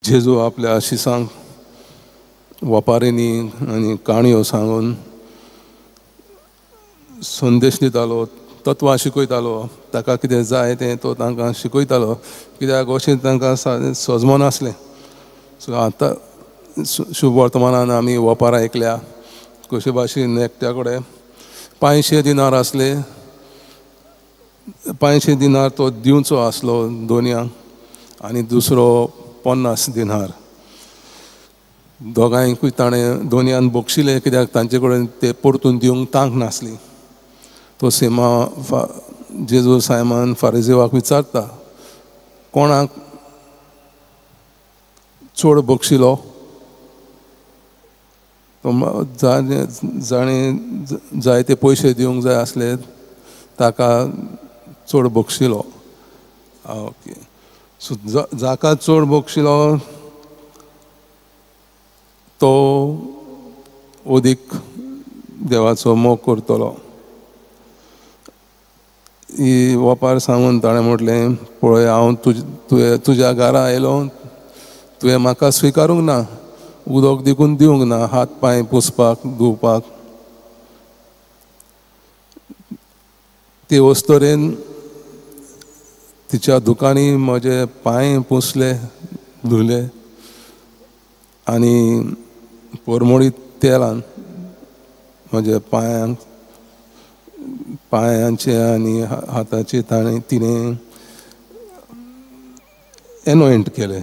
जेजू आपल्या शिसांक वपारींनी आनी काणयो सांगून संदेश दितालो, तत्वां शिकयतालो. ताका कितें जाय तें तो तांकां शिकयतालो, कित्याक अशें तांकां सजमन आसलें. सो आतां शुभ वर्तमानान आमी वपार आयकल्या कशे भाशेन एकट्या कडेन 500 दिनार आसले, 500 दिनार तो दिवचो आसलो दोनयांक आनी दुसरो 50 दिनार. दोगांयकूय ताणें दोनयान बक्षिले, कित्याक तांचे कडेन ते परतून दिवंक तांक नासली. तो सीमा जेजू सायमान फारिजेवाक विचारता, कोणाक चड बक्षिलो? जाणें जायते पयशे दिवंक जाय आसले ताका चड बक्षिलो. ओके, सो जाका चड बक्षिलो तो अदीक देवाचो मोग करतलो. ही वपार सांगून ताणें म्हटलें, पळय हांव तुवें तुज्या घरा आयलो, तुवें म्हाका स्विकारूंक ना, उदक देखून दिवंक ना हात पांय पुसपाक धुवपाक. ते वस्तरेन तिच्या दुकांनी म्हजे पांय पुसले धुले आनी परमळी तेलान म्हज्या पांयांक पांयांचे आनी हाताचे ताणें तिणें एनॉयंट केलें.